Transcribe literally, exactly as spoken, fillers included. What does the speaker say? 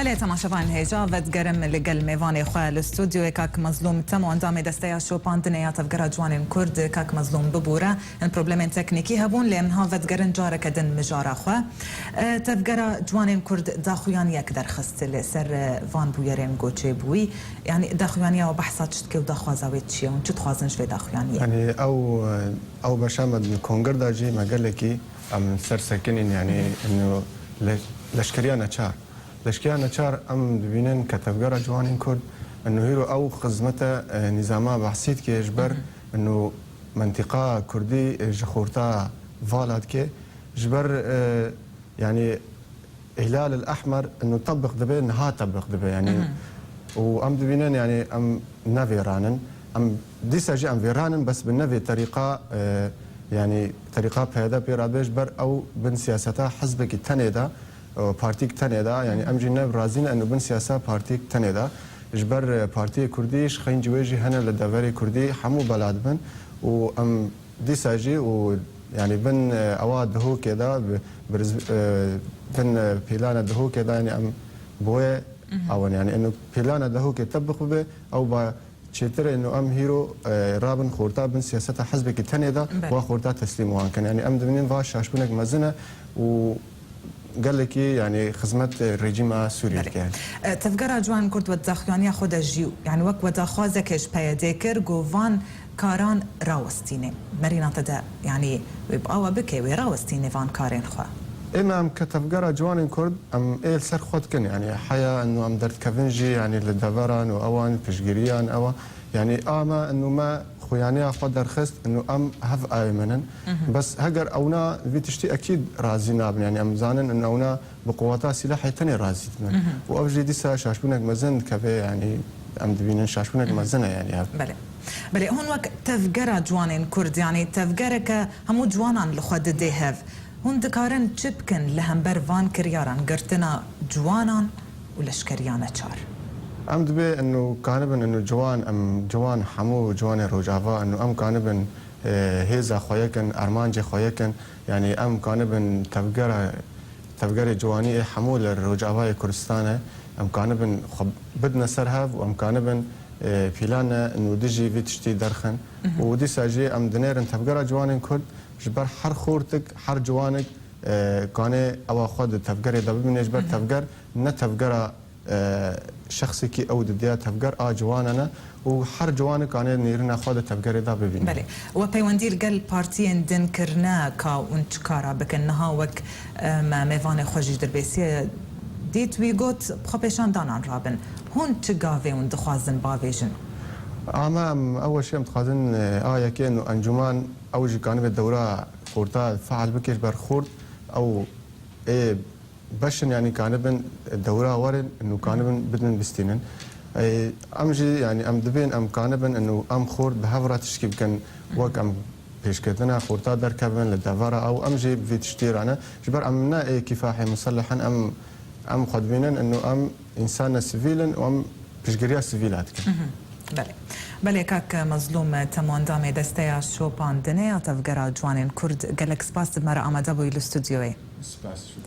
Lê temaşevanên hêja vedigerim li gel mêvanê xwe li stûdyoyê kak Mezlûm Temo, endamê Desteya Şopandinê ya Tevgera Ciwanên Kurd. Kak Mezlûm, bibûre, hin problemên teknîkî hebûn, lê em niha vedigerin careke din mijara xwe. E, Tevgera Ciwanên Kurd daxuyaniyek derxist li ser, e, van bûyerên ku çêbûyî. Yanî daxuyaniya we behsa çi dike û daxwaza wê çi ye? Hûn çi dixwazin ji vê daxuyaniyê? Yanî ew, ew beşa me di kongir de jî me gelekî em ser sekinîn, yanî ino le-, leşkeriya neçar. Leşkeriya neçar em dibînin ke Tevgera Ciwanên Kurd, ino hîro ew xizmete, e, nîzama behsî dike ji ber ino mentiqa kurdî, e, ji xorta vala dike. Ji ber, e, yanî Hîlal el Ehmer ino tebiq dibe, niha tebiq dibe, yanî û em dibînin, yanî em ne vêran in. Em dîsa jî em vêran in, bes bi nevê terîqa, e, yanî terîqa P Y D pê re be, ji ber ew bin siyaseta hizbekî tenê de, e, partîk tenê de, yanî em jî ne razî ne ino bin siyasa partîk tenê de. Ji ber, e, partiyê kurdî ji xeyn cî wê jî hene li deverê kurdî hemû bela dibin û em dîsa jî û, yanî bin, e, ewa Dihokê de, bi, bi riz-, e, bin, e, pîlana Dihokê de, yanî em bi wê awin, yanî ino pîlana Dihokê tebiq bibe, ew ba çêtir e, ino em hîro, e, rabin xorta bin siyaseta hizbekî tenê de, wa xorta teslîm wan kin. Yanî em dibînin va şaşbûnek mezin e û gelekî, yanî xizmet, e, rejîma Sûriyê dike. E, Tevgera Ciwanên Kurd we di daxuyaniya xwe de jî, yanî wek we daxwazekê ji P Y D'ê kir, ku van karan rawestîne. Merîna te de, yanî wê bi awa bike, wê rawestîne van karên xwe. Ê me em ke Tevgera Ciwanên Kurd, em ê li ser xwe dikin, yanî heya ino em derdikevin jî, yanî li deveran û ewan piştgiriyan ewa, yanî a me ino me xuyaniya xwe derxist, ino em hev ayê min in. Bes heger ewna vî tiştî ekîd razî nabin, yanî em zanin ino ewna bi quweta sîlahê tenê razî dibin. Û ev jî dîsa şaşbûnek mezin dikeve, yanî em dibînin şaşbûnek mezin e, yanî ev. Belê. Belê, hûn wek Tevgera Ciwanên Kurd, yanî tevgereke hemû ciwanan li xwe didê hev. Hûn dikarin çi bikin li hember van kiryaran, girtina ciwanan û leşkeriya neçar? Em dibê ino kanibin ino ciwan, em ciwan, hemû ciwanê Rojava ino em kanibin, e, hêza xwe yek in, armancê xwe yek in. Yanî em kanibin tevgera, tevgerê ciwanî ê hemû li Rojavayê Kurdistan e. Em kanibin xwe bidine ser hev û em kanibin, e, pîlane nû dijî vî tiştî derxin. Û dîsa jî em dinêrin Tevgera Ciwanên Kurd ji ber her xortik, her ciwanik, e, kanê ewa xwe di tevgerê de bibîne, ji ber tevger ne tevgera, e, şexsekî ew didiya, tevger a ciwana ne û her ciwanik kanê nêrîna xwe di tevgerê de bibîne. Belê. We peywendî li gel partiyên din kirine ka hûn çi kara bikin? Niha wek, e, me mêvanê xwe jî Dirbêsiyê dît, wî got, bi xwepêşandanan rabin. Hûn çi gavê hûn dixwazin bavêjin? Ama em ew weşî em dixwazin, e, a yekê û encûman ew jî kanibe dewra xorta feal bike ji ber xort ew ê beşin, yanî kanibin dewra werin û kanibin bidin bistînin. E, em jî, yanî em dibên em kanibin û em xort bi hev re tişkî bikin, wek em pêşketina xorta derkevin li devera ew, em jî vî tiştî re ne. Ji ber em ne ê kîfahê muselleh in, em, em xwe dibînin û em însanê sivîl in û em piştgiriya sivîla dikin. Belê. Belê, kak Mezlûm Temo, endamê Desteya Şopandinê ya Tevgera Ciwanên Kurd, gelek spas, di me re amade bûyî li stûdyoyê. Spas.